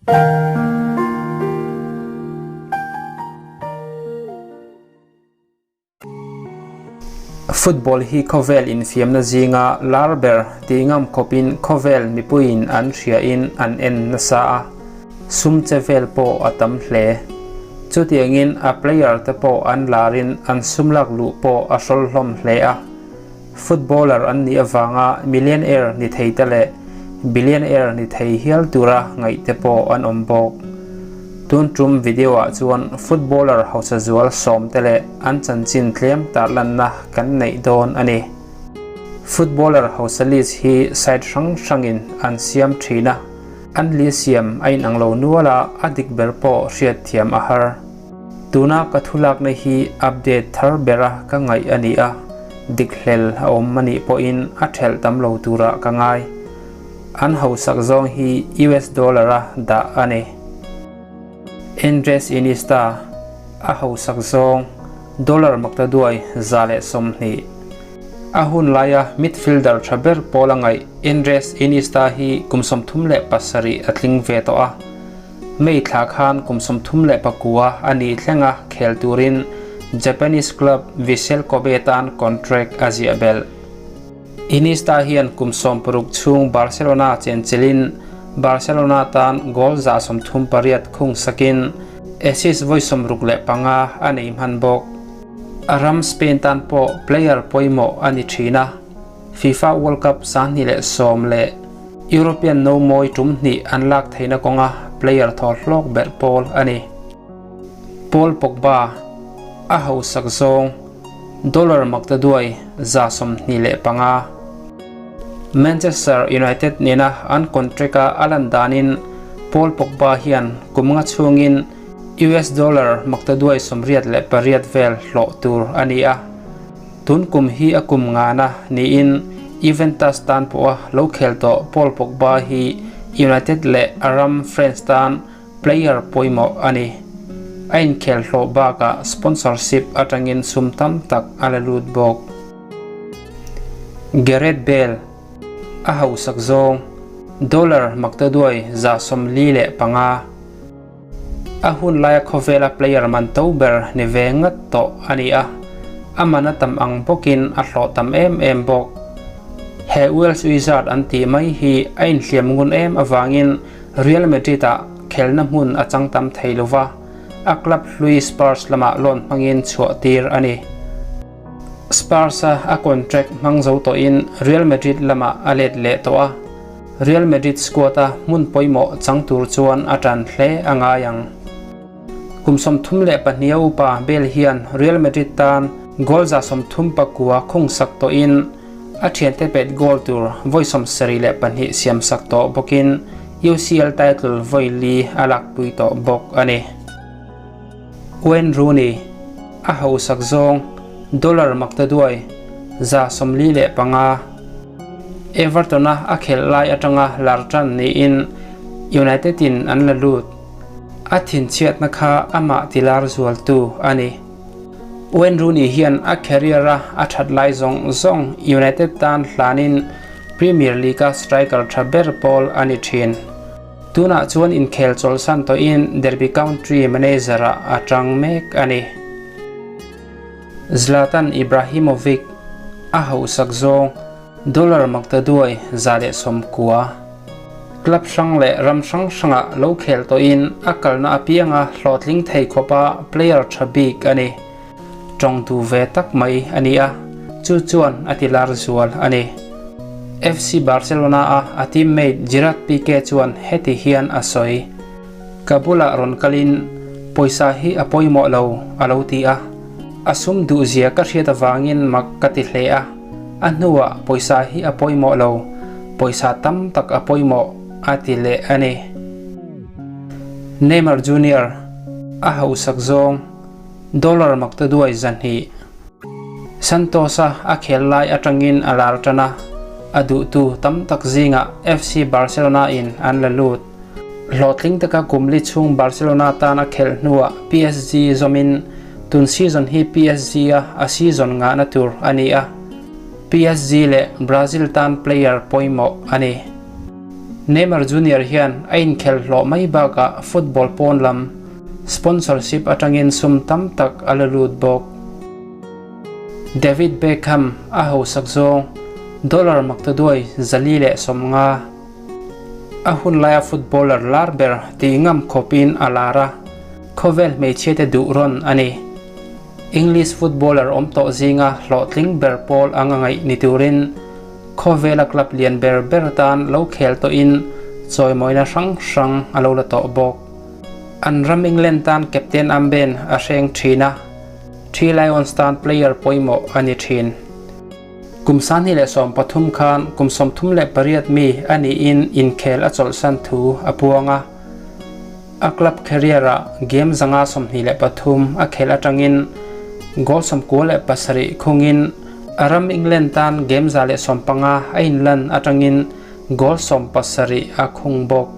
Football hi khawvel infiamna zinga lar ber tih ngam khawpin khawvel mipuiin an hriain an en nasa a, sum che vel pawh a tam hle. Chutiangin a player te pawh an larin an sum lak luh pawh a hrawl hlawm hle a. Footballer an nih avanga millionaire ni thei te leh billionaire ni thei hial tura ngaih te pawh an awm bawk. Tun tum video ah chuan footballer hausa zual sawm te leh an chanchin tlem tarlanna kan neih dawn a ni. Footballer hausa list hi site hrang hrangin an siam thin a, an list siam a inang lo nual a, a dik ber pawh hriatthiam a har. Tuna ka thulakna hi update thar bera ka ngaih a ni a, dik hlel a awm a nih pawhin a thelh tam lo turah ka ngai. An hausak zawng hi US dollar a dah a ni. Andres Iniesta a hausak zawng dollar maktaduai 120. A hun laia midfielder tha ber pawl a ngaih Andres Iniesta hi kum 37 a tling ve tawh a. May thla khan kum 39 a nih thlenga khel turin Japanese club Vissel Kobe tan contract a ziah belh. Iniesta hian kum 60 chhung Barcelona chenchilhin Barcelona tan goal 138 khung sakin assist vawi 65 a nei hman bawk. A ram Spain tan pawh player pawimawh a ni thin a. FIFA World Cup 2010 leh European no mawi tum hnih an lak theihna kawnga player thaw hlawk ber pawl a ni. Paul Pogba a hausak zawng dollar maktaduai 25. Manchester United nena an contract a a lan danin Paul Pogba hian kum nga chhungin US dollar maktaduai 88 vel hlawh tur a ni a. Tun kum hi a kum ngana niin Juventus tan pawha lo khel tawh Paul Pogba hi United leh a ram France tan player pawimawh a ni. A inkhel hlawh bakah sponsorship atangin sum tam tak a la lut bawk. Gareth Bale a hausak zawng dollar maktaduai 45. A hun laia khawvela player man to ber ni ve ngat tawh a ni a, a man a tam ang bawkin a hlawh tam em em bawk. He Wales Wizard an tih mai hi a inhliam ngun em avangin Real Madrid-ah khelna hmun a chang tam thei lo va, a club hlui Spurs lamah loan hmangin chhuah tir a ni. Spurs-a a contract hmang zo tawhin Real Madrid lamah a let leh tawh a, Real Madrid squad-a hmun pawimawh chang tur chuan a tan hle a ngai ang. Kum 32 a upa Bale hian Real Madrid tan goal 39 khungsak tawhin a thiante pet goal tur vawi 72 siamsak tawh bawkin UCL title vawi li a lakpui tawh bawk a ni. Wayne Rooney a hausak zawng dollar maktaduai 45. Everton-a a khelh lai atanga lar tan niin United-in an la lut. A thinchhiatna kha amah tilar zualtu a ni. Wayne Rooney hian a career-a a that lai zawng zawng United tan hlanin Premier League-a striker tha ber pawl a ni thin. Tunah chuan inkhel chawlhsan tawhin Derby County manager-ah a tang mek a ni. Zlatan Ibrahimovic a hausak zawng dollar maktaduai 190. Club hrang leh ram hrang hrangah lo khel tawhin a kalna apianga hlawhtling thei khawpa player tha bik a ni. Tawngtu ve tak mai a ni a, chu chuan a ti lar zual a ni. FC Barcelona a a teammate Gerard Pique chuan heti hian a sawi, Ka bulah rawn kalin pawisa hi a pawimawh lo, a lo ti a. A sum duhzia ka hriat avangin mak ka ti hle a, a hnuah pawisa hi a pawimawh lo, pawisa tam tak a pawimawh, a ti leh a ni. Neymar Junior a hausak zawng. Dollar maktaduai 200. Santos-a a khel lai atangin a lar tan a, a duhtu tam tak zingah FC Barcelona-in an la lut. Hlawhtling taka kum li chhung Barcelona tan a khelh hnuah PSG zawmin tun season hi PSG-a a season ngahna tur a ni a, PSG leh Brazil tan player pawimawh a ni. Neymar Junior hian a inkhel hlawh mai bakah football pawn lam sponsorship atangin sum tam tak a la lut bawk. David Beckham a hausak zawng dollar maktaduai 450. A hun laia footballer lar ber tih ngam khawpin a lar a, khawvel hmeichhiate duh rawn a ni. English footballer awm tawh zinga hlawhtling ber pawl anga ngaih ni turin khawvela club lian ber ber tan lo khel tawhin chawimawina hrang hrang a lo la tawh bawk. An ram England tan captain armband a hreng thin a, Three Lions tan player pawimawh a ni thin. Kum 2013 khan kum 38 mi a niin inkhel a chawlhsan thu a puang a. A club career-ah game 523 a khelh atangin goal 97 khungin a ram England tan game 115 a inlan atangin goal 17 a khung bawk.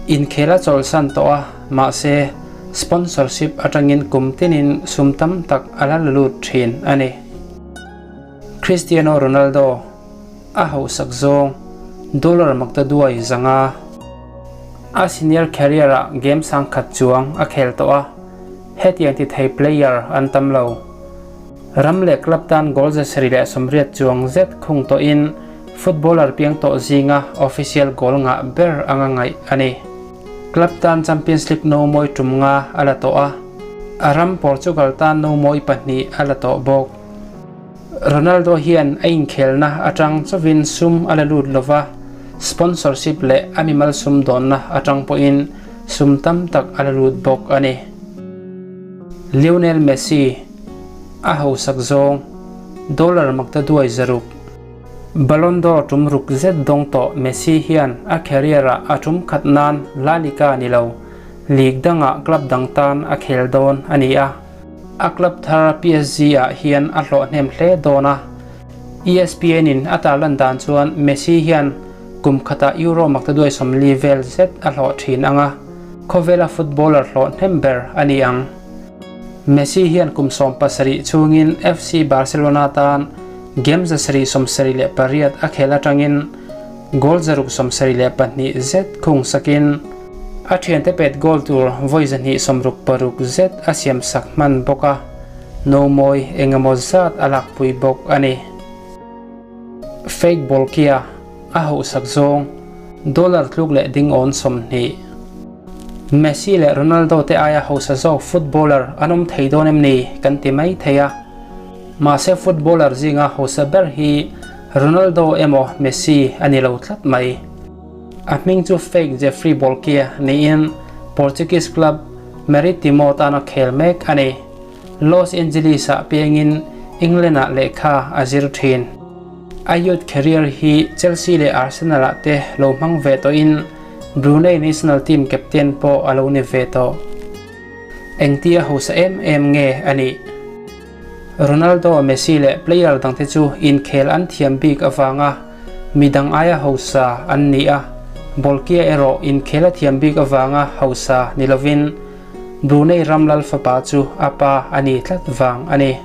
Inkhel a chawlhsan tawh a, mahse sponsorship atangin kum tinin sum tam tak a la la lut thin a ni. Cristiano Ronaldo a hausak zawng dollar maktaduai 500. A senior career-ah game 10,000 chuang a khel tawh a, hetiang ti thei player an tam lo. Ram leh club tan goal 780 chuang zet khung tawhin footballer piang tawh zinga official goal ngah ber anga ngaih a ni. Club tan Champions League no mawi tum nga a la tawh a, a ram Portugal tan no mawi pahnih a la tawh bawk. Ronaldo hian a inkhelna atang chawin sum a la lut lova, sponsorship leh a mimal sum dawnna atang pawhin sum tam tak a la lut bawk a ni. Lionel Messi a hausak zawng dollar maktaduai 600. Ballon d'Or tum ruk zet dawng tawh Messi hian a career-ah a tum khat nan La Liga ni lo, league dangah club dang tan a khel dawn a ni a. A club thar PSG-ah hian a hlawh hnem hle dawn a. ESPN-in a tarlan dan chuan Messi hian kum khatah Euro maktaduai 40 vel zet a hlawh thin ang a, khawvela footballer hlawh hnem ber a ni ang. Messi hian kum 17 chhungin FC Barcelona tan game 778 a khel atangin goal 672 zet khung sakin a thiante pet goal tur vawi 266 zet a siam sak hman bawk a, no mawi engemaw zat a lakpui bawk a ni. Fake Bolkiah a hauhsak zawng dollar tluk leh ding awn 20. Messi leh Ronaldo te aia hausa zawk footballer an awm thei dawn em ni kan ti mai thei a. Mahse footballer zinga hausa ber hi Ronaldo emaw Messi a ni lo tlat mai. A hming chu Fake Jeffrey Bolkiah niin Portuguese club Maritimo tana khel mek a ni. Los Angeles-ah piangin England-ah lehkha a zir thin. A youth career hi Chelsea leh Arsenal-ah te lo hmang ve tawhin Brunei national team captain pawh a lo ni ve tawh. Engtia hausa em em nge a nih? Ronaldo, Messi leh player dangte chu inkhel an thiam bik avanga midang aia hausa an ni a, Bolkiah erawh inkhel a thiam bik avanga hausa ni lovin Brunei ram lal fapa chu a pa a ni tlat vang a ni.